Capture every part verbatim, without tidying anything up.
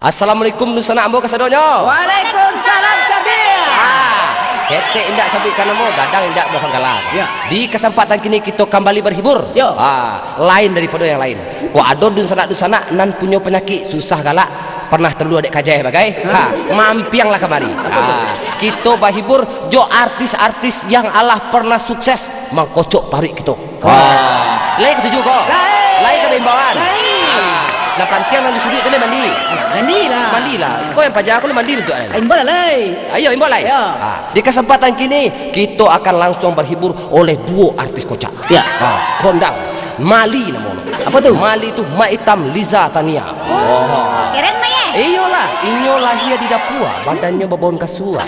Assalamualaikum dunsanak ambo kasadonyo. Waalaikumsalam, Cabiak. Ah, ketek indak sabuikkan namo, gadang indak bapanggala. Ya. Di kasempatan kini kito kambali bahibur. Yo. Ah, lain daripado yang lain. Kok ado dunsanak-dunsanak nan punyo panyakik susah galak, pernah talua dek kajai bagai, ha, mampianglah kamari. Ah, kito bahibur jo artis-artis yang alah pernah sukses mangkocok paruik kito. Wah. Lai katuju ko? Lai. Lai ka imbauan? Lai. Ah, nan pantiang nan disuduik tu lai mandi. Mandi lah. Mandi lah. Ko yang paja ko lai mandi tu, lai. Imbau lah, lai. Ayo, imbau, lai. Ayo. Ah, di kasempatan kini, kito akan langsuang bahibur oleh duo artis kocak. Ya. Ah, kondang. Mali namo lo. Apo tu? Mali tu Mak Itam Liza Tania. Oh, keren, Mak, ye? Iyolah, inyo lahia di Dapua, badannyo babaun kasua.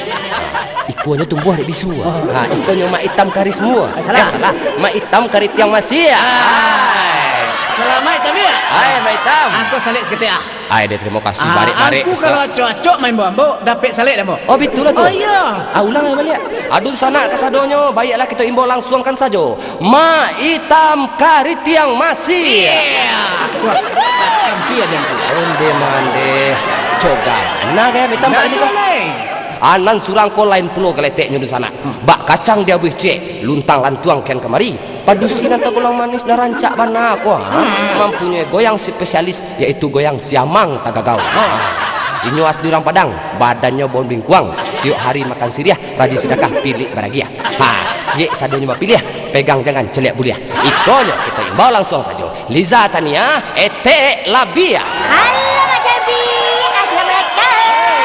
Ikuanyo tumbuah dek bisua. Ha, ikonyo Mak Itam Karismua. Salah. Eh, salah. Mak Itam Karitiang Masia. Ai. Salamaik, Cabiak. Ai, Mak Itam. Angku salek saketek, ah. Ai, deh, tarimo kasih, ah, barek-barek, angku besar. Kalau acok-acok main bola, ambo dapek salek dah, ambo. Oh, bitulah tu. Oh, iyo. Ah, ulang lai baliak. Adun sanak kasadonyo, baiaklah kito imbau langsuangkan sajo. Mak Itam Karitiang Masia. Iya. Wah, kampi aja, angku. Onde mandeh. Cogai. Nah, gaya Mak Itam. Nah, kali ni, itu kan? Lai. Anan surang ko lain pulo galeteknyo dunsanak. Hmm. Bak kacang diabuih ciek, luntang lantuang kian kamari. Padusi nan tagulang manis nan rancak bana ko, ha? Hmm. Mampunyoi goyang spesialis, yaitu goyang siamang tagagau. Ha. Inyo asli urang Padang, badannyo baun bingkuang, tiok hari makan siriah, rajin sidakah, pilik baragiah. Ha, ciek sadonyo bapiliah, pegang jangan celiak buliah. Ikonyo kito imbau langsuang sajo. Liza Tania, Etek Labiah. Halo, Mak Cabiak. Assalamualaikum.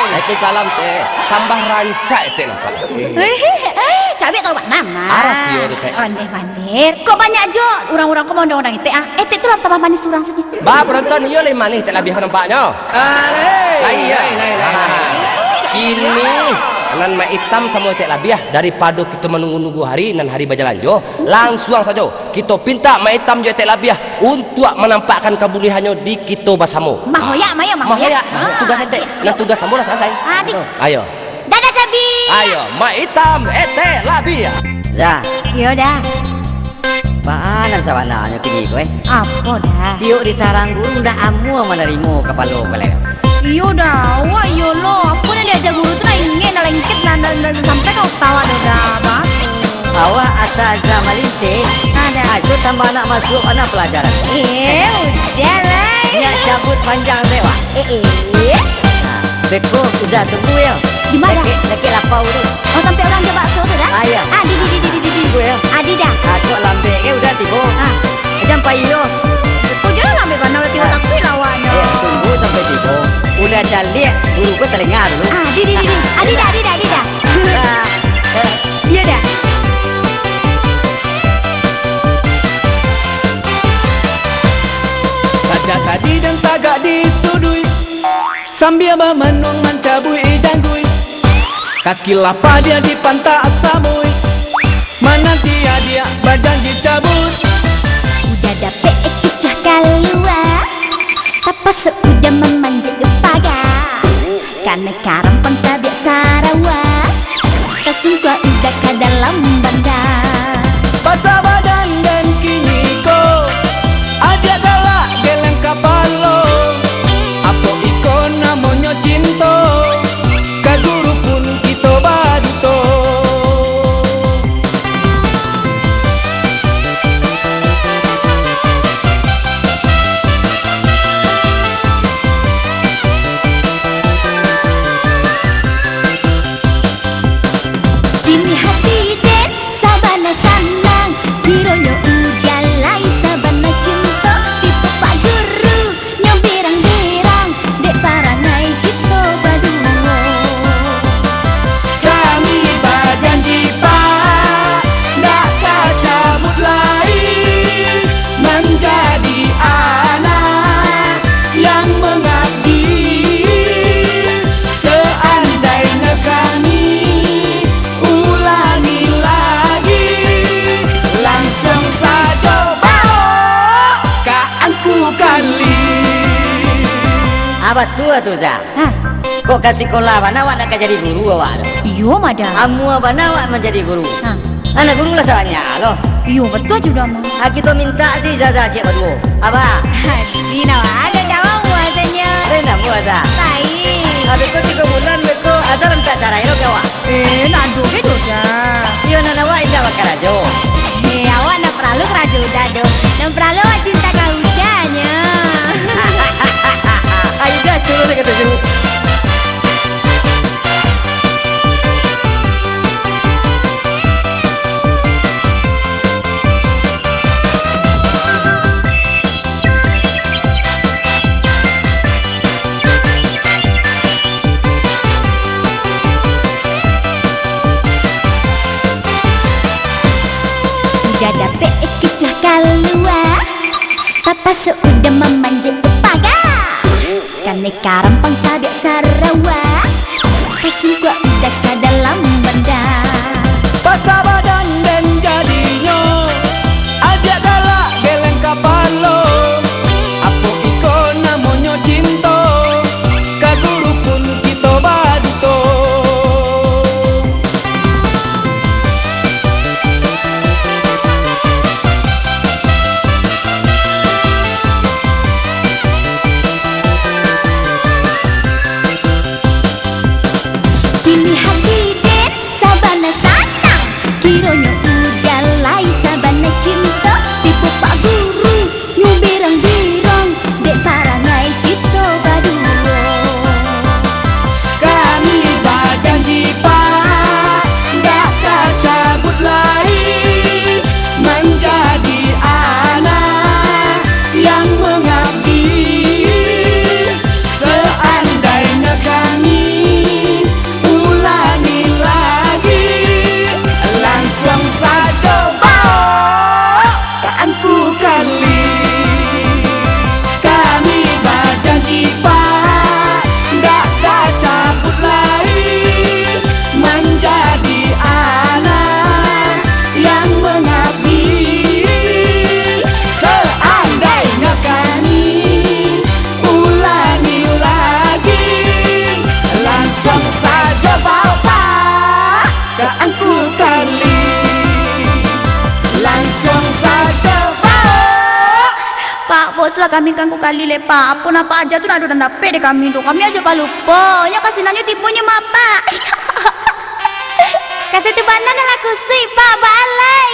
Waalaikumsalam, Tek. Tambah rancak Etek nampak. Weh, eh, Cabiak tahu bak nama. Arasio tu, Tek. Ondeh mandir. Kok banyak jo urang-urang ko maundang-undang Etek, ah? Etek tu lah tambah manis urang sajo. Ba, penonton, iyo lai manih Etek Labiah ko nampaknyo. Alai. Lai, lai, lai, lai, lai. Kini, nan Mak Itam samo Etek Labiah, daripado kito manunggu-nunggu hari, nan hari bajalan jo, langsuang sajo. Kito pintak Mak Itam jo Etek Labiah untuak manampakkan kabuliahannyo di kito basamo. Mahoyak, mayo, mahoyak. Mahoyak. Ah, tugas Etek. Iyo. Nan tugas ambo lah salasai. Ah, di. Ayo. Dadah, Cabiak. Ayo, Mak Itam, Etek Labiah. Dah. Iyo, dah. Baa nan sabananyo kini ko, eh? Apo, dah? Tiok ditarang guru ndak amuah manarimo kapalo ko lai. Iyo, dah. Awak iyo lo. Apo nan diaja guru tu lah ingek, lah lengket, lah, lah, lah, sampai ka utawak, dah, dah. Batul. Awak asa-asa malinteh. Nah, dah. Ah, itu tambah nak masuak bana pelajaran. Eh, udah lah. Nyak cabut panjang se, wak. Eh, eh. Nah, beko Iza tunggu yo. Di mana? Dakek, dakek lapau tu. Oh, sampai urang jo bakso tu dah? Ah, iyo. Ah, di, di, di. Tunggu yo. Ah, di dah. Ah, kok lambek ke udah tibo. Ah. Jangan pai yo. Oh, jangan lambek bana, udah tibo. Ah. Takut lah awaknyo. Eh, tunggu sampai tibo. Udah caliak, guru ko talinga dulu. Ah, di, di, di, di. Ah, di dah, di dah, di dah. Ah. Iyo dah. Sajak tadi den tagak di suduik, sambia bamanuang mancabuik jangguik. Kaki lapah dia di pantak samuik, mananti adiak bajanji cabuik. Udah dapek kicah kalua, tapasuak udah mamanjek paga. Kanai karampang cabiak sarawa, tasungkua udah ka dalam banda. Basa badan den kini ko, adiak galak geleng kapalo. Apo iko namonyo cinto, ka guru pun kito baduto. Kini hati den sabana sanang, kironyo udah lai sabana cinto, tipu Pak Guru. Nyo berang-berang, dek parangai kito baduo. Kami bajanji, Pak, ndak ka cabut lai, manjadi anak yang mangabdi. Seandainyo kami ulangi lagi, langsuang sajo baok ka Angku Kali. Ah, batua tu, Za. Hah? Kok ka sikola bana awak ndak ka jadi guru awak tu? Iyo, Madam. Amuah bana awak manjadi guru. Hah? Anak guru lah sabanyak lo. Iyo, batua juo, Madam. Ah, kito mintak si Zaza ciek baduo. Abah. Hah, di nawa agak jauah rasanya. Eh, namuah, Za. Lain Beko tigo bulan beko, ado rancak carai lo ka awak? Eh, ndak ado be doh, Da. Iyo, nan awak indak bakarajo. Eh, awak ndak paralu karajo Uda doh. Nan paralu awak cinta ka Uda nyo. Aida, turun ka tuju. Uda dapek kicuah kalua, tapaso Uda mamanjek paga. Kanai karampang cabiak sarawa, pasungkuak Uda ka dalam banda. Basa badan den jadinyo, agiah galak geleng kapalo. Apo iko namonyo cinto, ka guru pun kito baduto. Kini hati den sabana sanang, kironyo Uda lai sabana cinto, tibo Pak Guru nyo birang-birang, dek parangai kito baduo. Kami bajanji, Pak, dak tacabuik lai, manjadi anak yang mangabdi. Seandainyo kami ulangi lagi, langsuang sajo baok ka Angku Kali. Kami bajanji, Pak, dak tacabuik lai, manjadi anak yang mangabdi. Seandainyo kami ulangi lagi, langsuang sajo baok, Pak, ka Angku Kali. Langsuang sajo baok. Pak, baoklah kami ka Angku Kali lai, Pak. Apo nan Pak aja tu ndak ado nan dapek dek kami tu. Kami aja balupo. Nyo kasianyo timbunyo mah, Pak. Kasih tu bana nan lah kusuik, Pak, baalai.